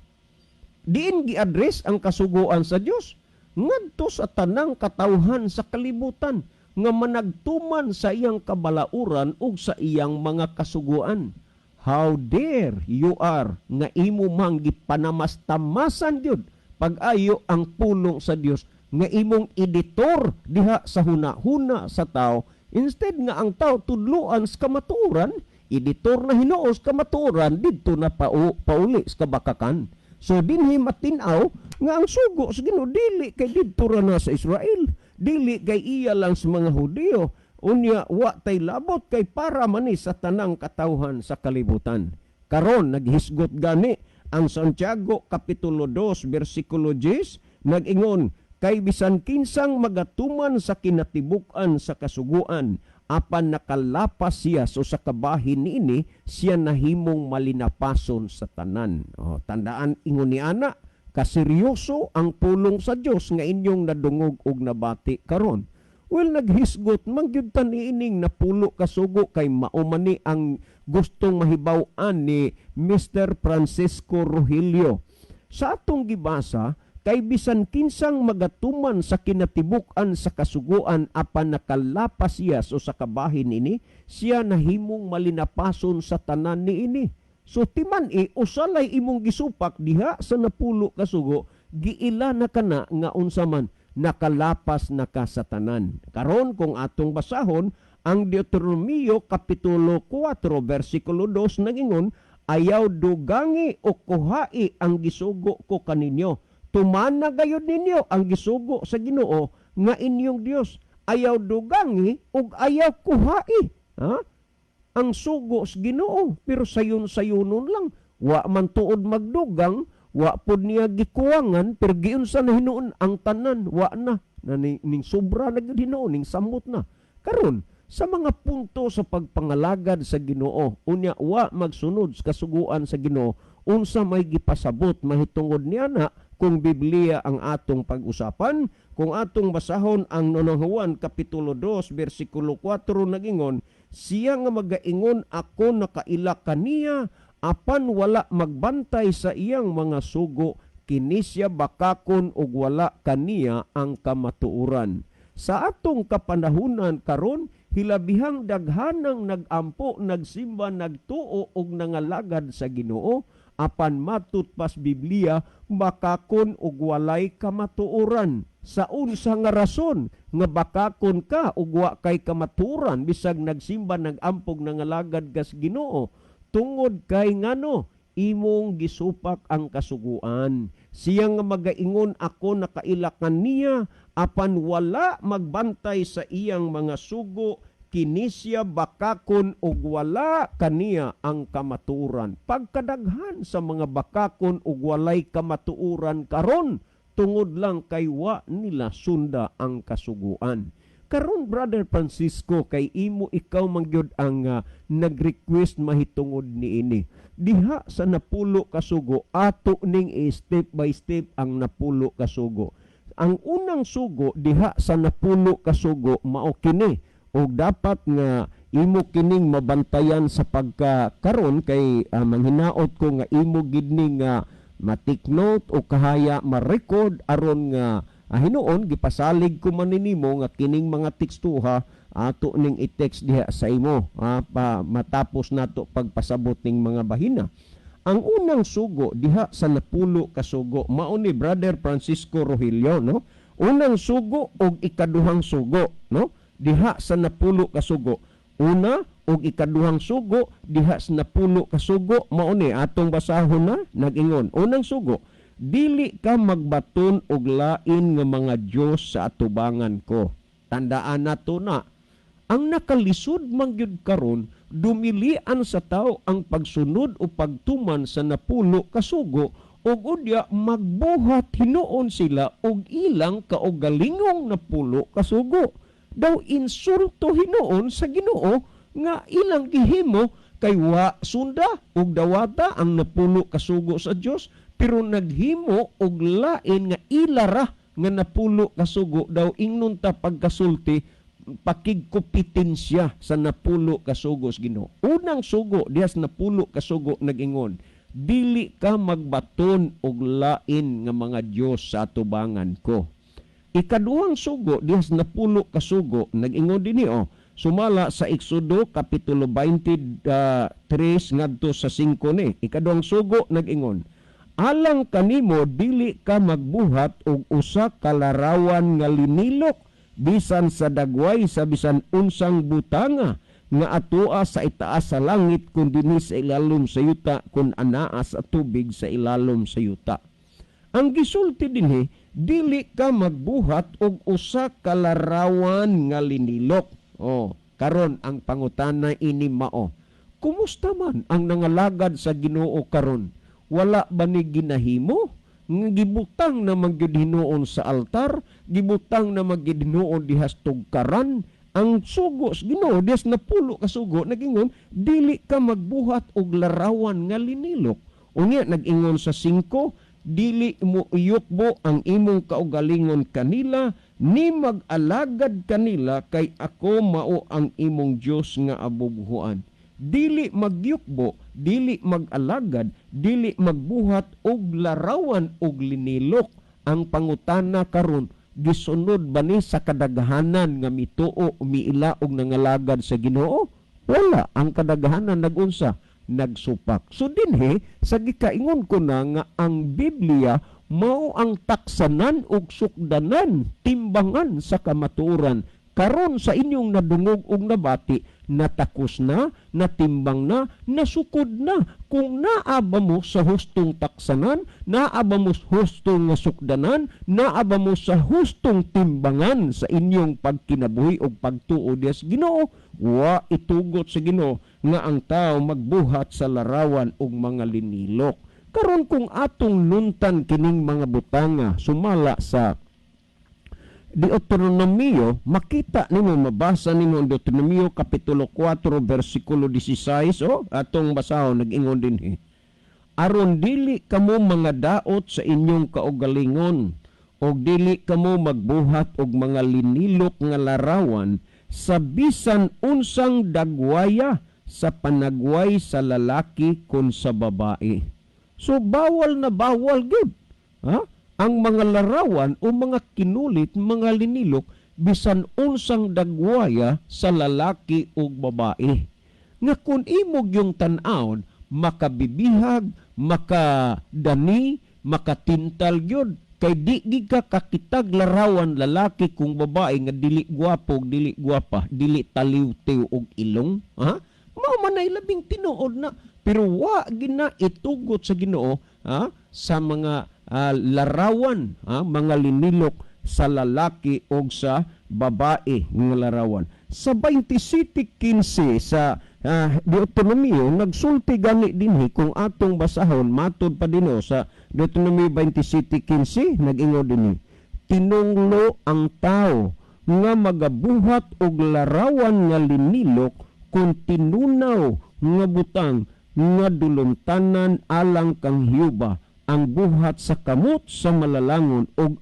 Diin gi-address ang kasuguan sa Dios? Ngadto sa tanang katawhan sa kalibutan nga managtuman sa iyang kabalauran ug sa iyang mga kasuguan. How dare you are nga imo mang gipanamastamasan gyud pag-ayo ang pulong sa Dios nga imong editor diha sa huna-huna sa tao, instead nga ang tao tudloan sa kamatuoran, editor na hinuos kamatuoran didto na pauli sa kabakakan. So dinhi matin-aw nga ang sugo sa Ginoo dili kay didto ra na sa Israel, dili kay iya lang sa mga Hudiyo. Unya wa tay labot kay para man ni sa tanang katawhan sa kalibutan. Karon naghisgot gani ang Santiago kapitulo 2 bersikulo 10, nag-ingon, kay bisan kinsang magatuman sa kinatibuk-an sa kasuguan apan nakalapas siya so sa kabahin niini, siya nahimong malinapason sa tanan. O, tandaan, ingon ni ana, kaseryoso ang pulong sa Dios nga inyong nadungog og nabati karon. Well, naghisgot man gyud ta niining napulo kasugo kay mao man ni ang gustong mahibaw-an ni Mr. Francisco Rogelio. Sa atong gibasa, kay bisan kinsang magatuman sa kinatibuk-an sa kasuguan apan nakalapas siya so sa kabahin ini, siya nahimong malinapason sa tanan niini. So timan i usalay imong gisupak diha sa napulo kasugo, giila na kana nga unsa man nakalapas na ka sa tanan. Karon kung atong basahon ang Deuteronomio kapitulo 4 bersikulo 2, nagingon, ayaw dugangi o kuhai ang gisugo ko kaninyo. Tumana gayud ninyo ang gisugo sa Ginoo nga inyong Dios. Ayaw dugangi ug ayaw kuhai. Ha? Ang sugo sa Ginoo, pero sayon-sayunon lang. Wa man tuod magdugang, wa pud niya gikuwangan, pero giunsa na hinuon ang tanan, wa na. Na ning sobra na gyud hinuon, ning samot na. Karon, sa mga punto sa pagpangalagad sa Ginoo, unya wa magsunod sa kasuguan sa Ginoo, unsa may gipasabot mahitungod niya na kung Biblia ang atong pag-usapan? Kung atong basahon ang Unang Juan kapitulo 2 bersikulo 4, nagingon, siya nga magaingon ako nakaila kaniya apan wala magbantay sa iyang mga sugo, kini siya bakakon ug wala kaniya ang kamatuoran. Sa atong kapanahunan karon, hilabihang daghanang nagampo, nagsimba, nagtuo ug nangalagad sa Ginoo, apan matut pas Biblia bakakon ug walay kamatuoran. Sa unsa nga rason nga bakakon ka ug wa kay kamatuoran bisag nagsimba, nagampog, nangalagad kas Ginoo? Tungod kay ngano imong gisupak ang kasuguan. Siya nga magaingon ako nakaila kaniya Apan wala magbantay sa iyang mga sugo, kini siya bakakon ug wala kaniya ang kamatuoran. Pagkadaghan sa mga bakakon ug walay kamatuoran karon tungod lang kay wa nila sunda ang kasuguan. Karon, Brother Francisco, kay imo, ikaw man gyud ang nag-request mahitungod niini. Diha sa 10 ka sugo, ato ning step by step ang 10 ka sugo. Ang unang sugo diha sa 10 ka sugo mao kini, og dapat nga imo kining mabantayan sa pagka karon kay manghinaot ko nga imo gid ni nga ma-take note o kahaya ma-record aron nga hinuon gipasalig ko man nimo nga kining mga tekstuha ato ning i-text diha sa imo pa matapos nato pagpasabot ning mga bahina. Ang unang sugo diha sa 10 ka sugo mao ni, Brother Francisco Rogelio, no? Unang sugo og ikaduhang sugo, no? Diha sa 10 ka sugo. Una og ikaduhang sugo diha sa 10 ka sugo mao ni atong basahon na. Nag-ingon, unang sugo: "Dili ka magbaton og lain nga mga Dios sa atubangan ko." Tandaan nato na ang nakalisod man gyud karon, dumilian sa tao ang pagsunod o pagtuman sa 10 ka sugo ug udya magbuhat hinuon sila og ilang kaugalingong 10 ka sugo. Daw insulto hinuon sa Ginoo nga ilang gihimo kay wa sunda ug dawata ang 10 ka sugo sa Dios, pero naghimo og lain nga ilara nga 10 ka sugo. Daw ingnon ta pagkasulti, pakigkumpetensya sa 10 ka sugo sa Ginoo. Unang sugo diha sa 10 ka sugo nag-ingon, "Dili ka magbaton og lain nga mga Dios sa atubangan ko." Ikaduhang sugo diha sa 10 ka sugo nag-ingon dinhi oh, sumala sa Exodo kapitulo 23 ngadto sa 5 ni. Ikaduhang sugo nag-ingon, "Alang kanimo dili ka magbuhat og usa ka larawan nga linilok bisan sa dagway sa bisan unsang butanga nga atoa sa itaas sa langit kun dinhi sa ilalom sa yuta kun anaa sa tubig sa ilalom sa yuta." Ang gisulti dinhi, dili ka magbuhat og usa ka larawan nga linilok. Oh, karon ang pangutana ini mao, kumusta man ang nangalagad sa Ginoo karon? Wala ba ni ginahimo? Nga gibutang na man gyud hinuon sa altar, gibutang na man gyud hinuon diha sa tugkaran ang sugo sa Ginoo diha sa 10 ka sugo nagingon, dili ka magbuhat og larawan nga linilok. Unya nag-ingon sa 5, "Dili mo iyukbo ang imong kaugalingon kanila ni mag-alagad kanila kay ako mao ang imong Dios nga abubuhuan." Dili magyukbo, dili mag-alagad, dili magbuhat og larawan og linilok. Ang pangutana karon, gisunod ba ni sa kadaghanan nga mituo, miila og nangalagad sa Ginoo? Wala. Ang kadaghanan nagunsa? Nagsupak. So dinhi sa gikaingon ko na nga ang Biblia mao ang taksanan ug sukdanan, timbangan sa kamatuoran. Karon sa inyong nadungog ug nabati, natakos na, natimbang na, nasukod na. Kung naa ba mo sa hustong taksanan, naa ba mo sa hustong nga sukdanan, naa ba mo sa hustong timbangan sa inyong pagkinabuhi ug pagtuo diha sa Ginoo, wa itugot sa Ginoo nga ang tao magbuhat sa larawan ug mga linilok. Karon kung atong nuntan kining mga butanga sumala sa Deuteronomio, makita nimo, mabasa nimo ang Deuteronomio kapitulo 4 bersikulo 16. Oh, atong basahon. Nag-ingon dinhi, "Aron dili kamo mga daot sa inyong kaugalingon og dili kamo magbuhat og mga linilok nga larawan sa bisan unsang dagwaya sa panagway sa lalaki kon sa babae." So bawal na bawal gyud, ha? Ang mga larawan o mga kinulit, mga linilok, bisan unsang dagwaya sa lalaki o babae. Nga kung imong yung tan-awon, makabibihag, makadani, makatintal gyud kay di gid ka kakitag larawan lalaki kung babae nga dili gwapo, dili gwapa, dili taliw-tiw og ilong, ha? Mao man ay labing tinuod na, pero wa gina itugot sa Ginoo, ha, sa mga larawan, ha, mga linilok sa lalaki og sa babae nga larawan. Sa 27:15 sa Deuteronomio, nagsulti gani dinhi kung atong basahon, matod pa dinho sa Deuteronomio 27:15, nag-ingon dinhi, "Tinunglo ang tao nga magabuhat og larawan nga linilok kung tinunaw nga butang nga dulumtanan alang kang Hiuba, ang buhat sa kamot sa malalangon, og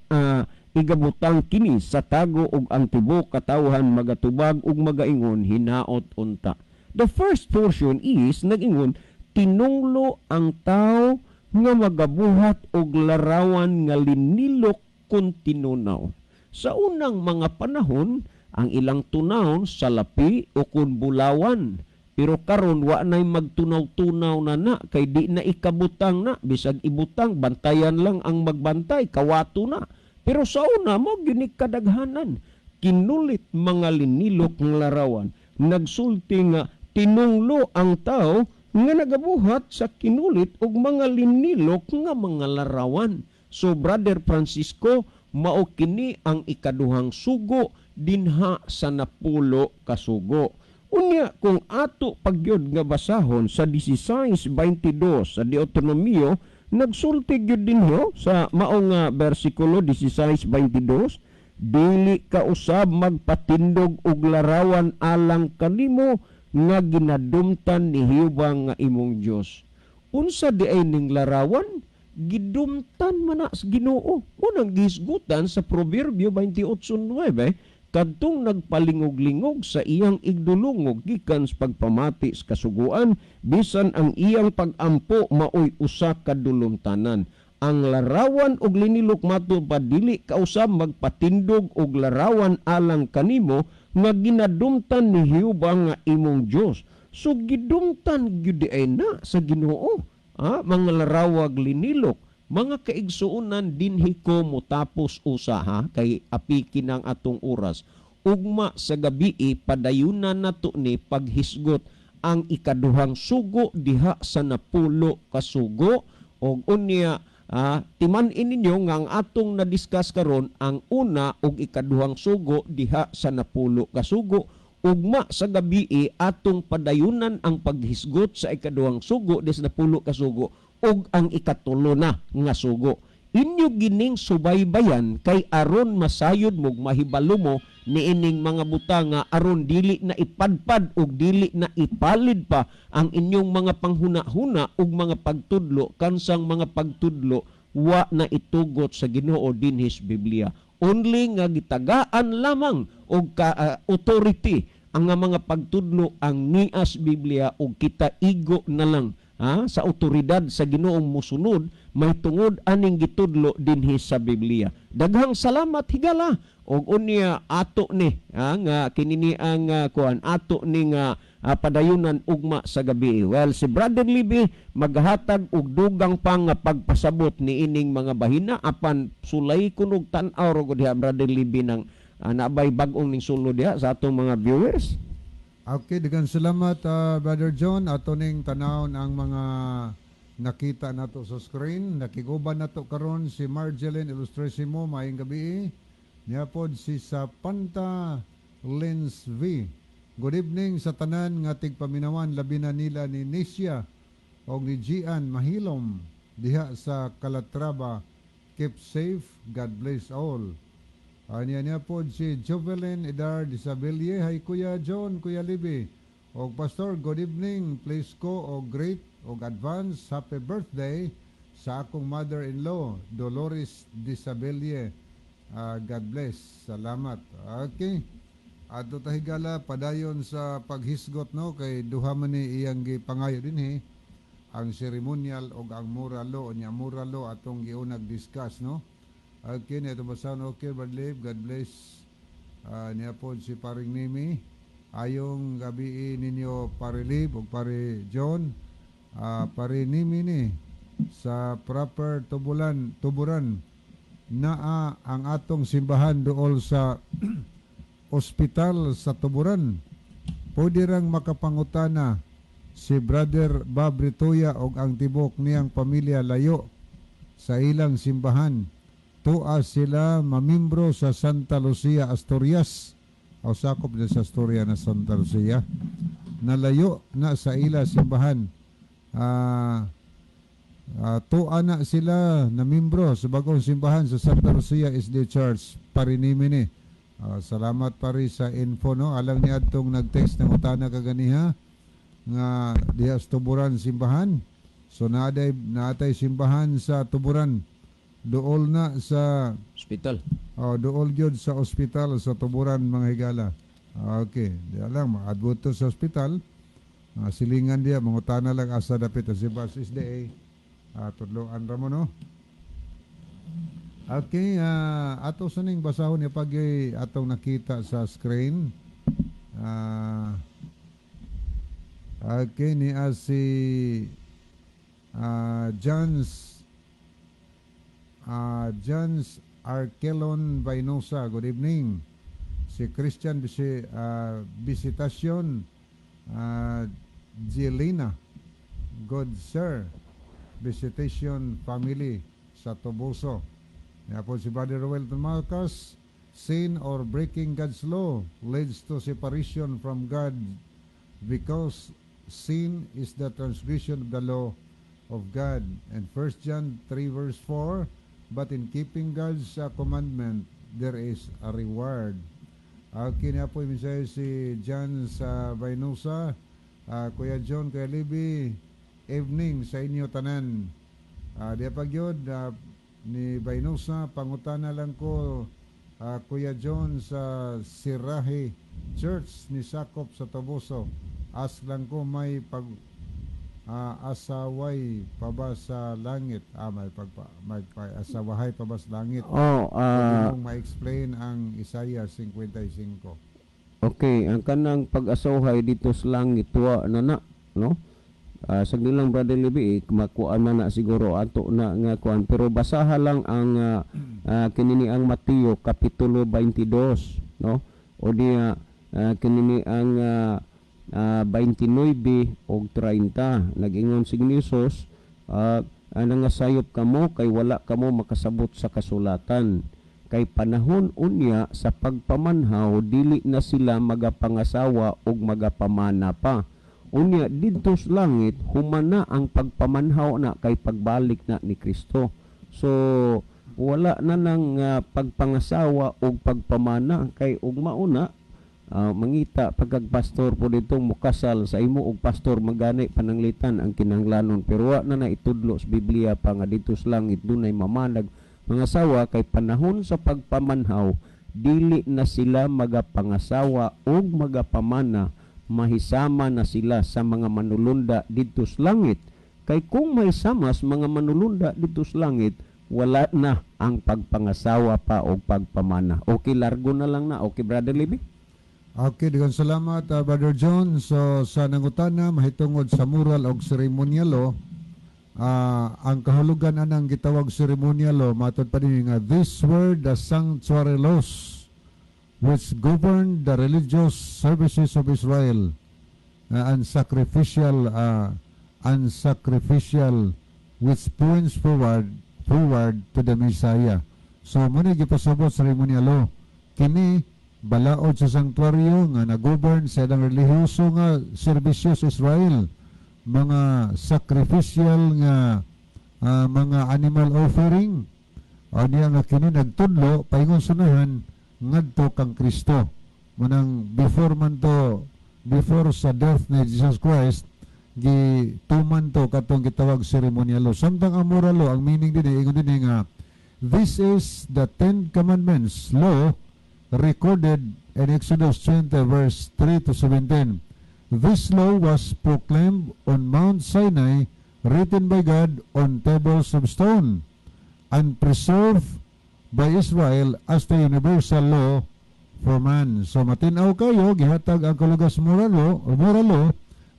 igabutang kini sa tago, og ang tibuok katawhan magatubag ug magaingon, 'Hinaot unta.'" The first portion is nag-ingon, tinunglo ang tao nga magabuhat og larawan nga linilok kun tinunaw. Sa unang mga panahon, ang ilang tunawon salapi o kun bulawan. Pero karon wa nay magtunaw-tunaw na na kay di na ikabutang na, bisag ibutang, bantayan lang ang magbantay, kawato na. Pero sa una mo gyud kadaghanan kinulit mga linilok ng larawan. Nagsulti nga tinunglo ang tao nga nagabuhat sa kinulit og mga linilok nga mga larawan. So Brother Francisco, mao kini ang ikaduhang sugo dinha sa 10 ka sugo. Unya kung ato pagyud nga basahon sa 16:22 sa Deuteronomio, nagsulti gyud dinho sa maong bersikulo 16:22, "Dili ka usab magpatindog og larawan alang kanimo nga ginadumtan ni Jehova nga imong Dios." Unsa di ay ning larawan? Gidumtan man na sa Ginoo. Unang gihisgutan sa Proverbio 28:9, kadtong nagpalingog-lingog sa iyang igdulungog gikan sa pagpamati sa kasuguan, bisan ang iyang pagampo maoy usa ka dulumtanan. Ang larawan og linilok, mato pa, dili kausab magpatindog og larawan alang kanimo nga ginadumtan ni Jehova nga imong Dios. So gidumtan gyud ay na sa Ginoo mga larawag linilok. Mga kaigsuonan, dinhi ko motapos usa ha, kay apiki ng atong oras. Ugma sa gabi, padayunan nato ni paghisgot ang ikaduhang sugo diha sa 10 ka sugo. Og unya timan-in ninyo nga ang atong na-discuss karon ang una ug ikaduhang sugo diha sa 10 ka sugo. Ugma sa gabi, atong padayunan ang paghisgot sa ikaduhang sugo diha sa 10 ka sugo ug ang ikatulo na nga sugo. Inyo gining subaybayan kay aron masayod mo, mahibalo mo niining mga butanga, aron dili na ipadpad ug dili na ipalid pa ang inyong mga panghuna-huna ug mga pagtudlo kansang mga pagtudlo wa na itugot sa Ginoo dinhi sa Biblia. Only nga gitagaan lamang og ka, authority ang nga mga pagtudlo ang nias Biblia, ug kita igo na lang ha, sa otoridad sa Ginoong musunod may tungod aning gitudlo dinhi sa Biblia. Daghang salamat, higala. Og unya ato ni ha, nga kinini ang kuan ato ni nga padayunan ugma sa gabi. Well, si Brother Libby maghatag og dugang pa nga pagpasabot ni ining mga bahina, apan sulay kunog tan-aw ro diha, Brother Libby, nang nabay bag-ong ning sulod diha sa atong mga viewers. Okay, daghang salamat, Brother John. Ato ning tanawon ang mga nakita nato sa screen. Nakiguban nato karon si Marjeline Illustrissimo, maayong gabi. Niya pod si Sapanta Lens V. "Good evening sa tanan nga tigpaminawan, labi na nila ni Nisha og ni Gian Mahilom diha sa Calatrava. Keep safe. God bless all." Niya niya po si Jovelyn Edar Disabelle. "Hi Kuya John, Kuya Libby og Pastor, good evening. Please ko og greet og advance happy birthday sa akong mother-in-law, Dolores Disabelle. God bless. Salamat." Okay. Adto ta, higala, padayon sa paghisgot, no, kay duha man ni iyang gipangayo dinhi, ang ceremonial og ang moral law. Nya moral law atong giunag discuss, no. Okay, niya basahan. Okay, Brad God bless. Niya po si Paring Nimi. "Ayong gabi ninyo, Pare Lib ug Pare John. Pare Nimi ni sa proper Tubulan, Tuburan. Naa ang atong simbahan dool sa ospital sa Tuburan. Pwede rang makapangutana si Brother Bob Ritoya og ang tibok niyang pamilya layo sa ilang simbahan." Tua sila mamimbro sa Santa Lucia, Asturias. O sakop na sa Asturias na Santa Lucia. Nalayo na sa ila simbahan. Tua na sila na membro sa bagong simbahan sa Santa Lucia SDA Church, Parinimini. Salamat pari sa info, no. Alang ni adtong nag-text ng utana kaganiha nga diha sa Tuburan simbahan. So naatay simbahan sa Tuburan. Duol na sa hospital. Oh, duol gyud sa ospital sa Tuburan, mga higala. Okay, di lang maadbot to sa ospital. Silingan diya, mangutana lang asa dapit ang simbahan sa SDA. Tudloan ra mo, no. Okay, ato saning basahon ni pag atong nakita sa screen. Okay, ni si Johns Arkelon Bainosa, good evening. Si Christian Visitacion Gilina, good sir. Visitation family sa Toboso. Ya po si Brother Roel Marcos, sin or breaking God's law leads to separation from God because sin is the transgression of the law of God. And 1 John 3 verse 4, but in keeping God's commandment, there is a reward. Okay na po yung mensahe si John sa Baynusa. Kuya John, Kuya Libby, evening sa inyo tanan. Di pa gyud ni Baynusa, pangutana lang ko, Kuya John, sa Sirahe Church ni Sakop sa Toboso. Ask lang ko, may pag asaway pa ba sa langit? May asawahay pa ba sa langit? Oh, Pwede mong ma-explain ang Isaiah 55. Okay, ang kanang pag-asawahay dito sa langit, wa na na, no? Sagdi lang, Brother Libby, eh, makuan man na siguro ato na nga kuan, pero basaha lang ang kinini ang Mateo kapitulo 22, no? O diya kinini ang 29 og 30. Nag-ingon si Jesus, nga sayop kamo kay wala kamo makasabot sa kasulatan, kay panahon unya sa pagpamanhaw dili na sila magapangasawa og magapamana pa. Unya didto sa langit humana ang pagpamanhaw na kay pagbalik na ni Kristo. So wala na nang pagpangasawa og pagpamana, kay ug mauna mangita pagkag pastor po dito, mukasal sa imo og pastor, magani pananglitan ang kinahanglanon, pero wa na na itudlo sa Biblia pa nga dito sa langit dunay mamanag mga asawa, kay panahon sa pagpamanhaw dili na sila magapangasawa og magapamana, mahisama na sila sa mga manulunda didto sa langit. Kay kung mahisama sa mga manulunda didto sa langit, wala na ang pagpangasawa pa o pagpamana. Okay, largo na lang na. Okay, Brother Libby? Okay, daghang salamat, Brother John. So sa nangutana mahitungod sa moral og ceremonial law, ang kahulugan anang gitawag ceremonial law, matod pa din nga this were the sanctuary laws which govern the religious services of Israel and sacrificial which points forward to the Messiah. So mo ni gipasabot sa ceremonial law. Kini balaod sa sanktuaryo nga nag-govern sa ilang relihiyoso nga serbisyo sa Israel, mga sacrificial nga mga animal offering. O niya nga kini nagtudlo paingon sunahan ngadto kang Kristo. Manang before man to, before sa death ni Jesus Christ, gituman to katong gitawag ceremonial law. Samtang ang moral law, ang meaning din ingon din nga this is the Ten Commandments law recorded in Exodus 20 verse 3 to 17. This law was proclaimed on Mount Sinai, written by God on tables of stone, and preserved by Israel as the universal law for man. So matinaw kayo, gihatag ang kalugas moral law,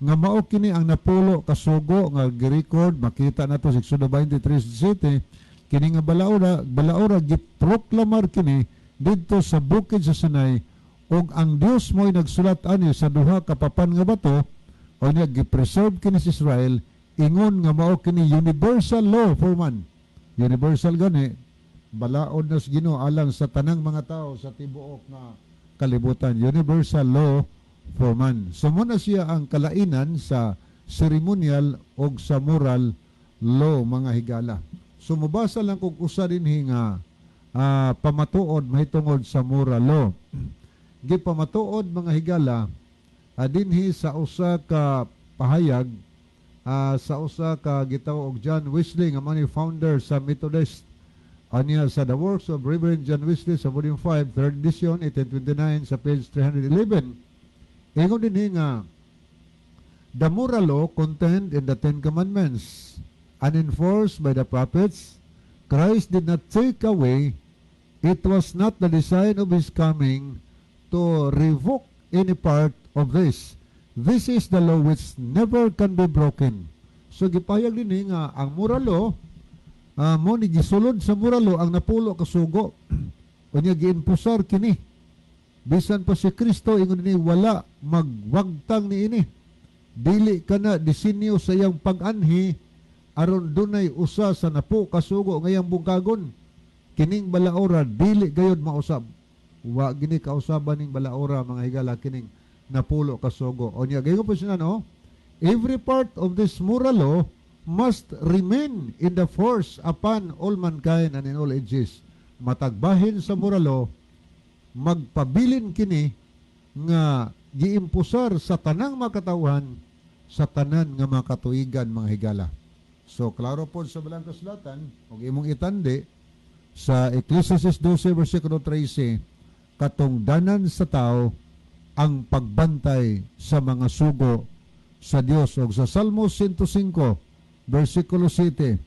nga mao kini ang napulo kasugo nga gi-record, makita nato sa Exodo 23:7. Kini nga balaora giproklamar kini didto sa bukid sa Sinai ug ang Dios mo'y nagsulat ani sa duha ka papan nga bato. O niya gi-preserve kini sa Israel, ingon nga mao kini universal law for man. Universal gani. Balaod na sa Ginoo alang sa tanang mga tao sa tibuok nga kalibutan. Universal law for man. So mao na siya ang kalainan sa ceremonial og sa moral law, mga higala. So mobasa lang kog usa dinhi nga pamatuod mahitungod sa moral law. Gipamatuod, mga higala, dinhi sa usa ka pahayag sa usa ka gitawag og John Wesley nga mao ni founder sa Methodist. Anya sa The Works of Reverend John Wesley sa Volume 5, 3rd edition, 1829, sa page 311. Ingon dinhi nga the moral law contained in the Ten Commandments and enforced by the prophets, Christ did not take away. It was not the design of His coming to revoke any part of this. This is the law which never can be broken. So gipahayag dinhi nga ang moral law, mao ni gisulod sa moral law ang napulo ka sugo. Unya giimpusar kini. Bisan pa si Kristo, ingon dinhi, wala magwagtang niini. Dili kana disenyo sa iyang pag-anhi aron dunay usa sa napo kasugo nga iyang bungkagon. Kining balaora dili gayod mausab. Wa gini kausaban ning balaora, mga higala, kining napulo kasugo. Unya gayon po siya, no? Every part of this moral law must remain in the force upon all mankind and in all ages. Matag bahin sa moral law, magpabilin kini nga giimpusar sa tanang makatawhan sa tanan nga mga katuigan, mga higala. So klaro po sa Balaang Kasulatan ug imong itandi sa Ecclesiastes 12 versikulo 13, katungdanan sa tao ang pagbantay sa mga sugo sa Dios, ug sa Salmo 105 versikulo 7,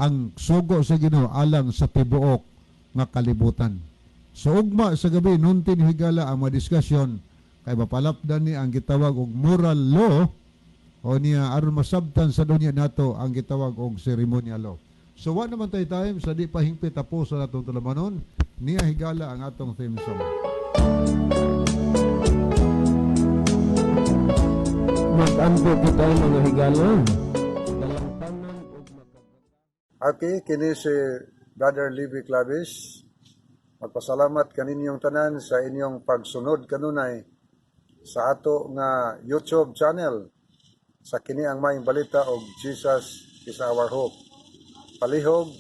ang sugo sa Ginoo alang sa tibuok nga kalibutan. So ugma sa gabi nuntin, higala, ang mga diskusyon kay mapalapdan ni ang gitawag og moral law o niya aron masabtan sa dunya nato ang gitawag og ceremonial law. So wa naman tay time, sa di pa hingpit tapos sa atong tulamanon. Niya, higala, ang atong theme song. Mag-ampo kita, mga higala. Dalangpanan ug Okay, kini si Brother Libby Clavis. Magpasalamat kaninyong tanan sa inyong pagsunod kanunay sa ato nga YouTube channel sa kini ang Maayong Balita og Jesus is Our Hope. Palihog,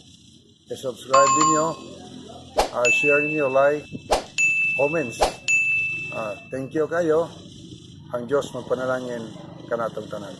i-subscribe ninyo, share ninyo, like, comments. Thank you kayo. Ang Diyos magpanalangin kanatong tanan.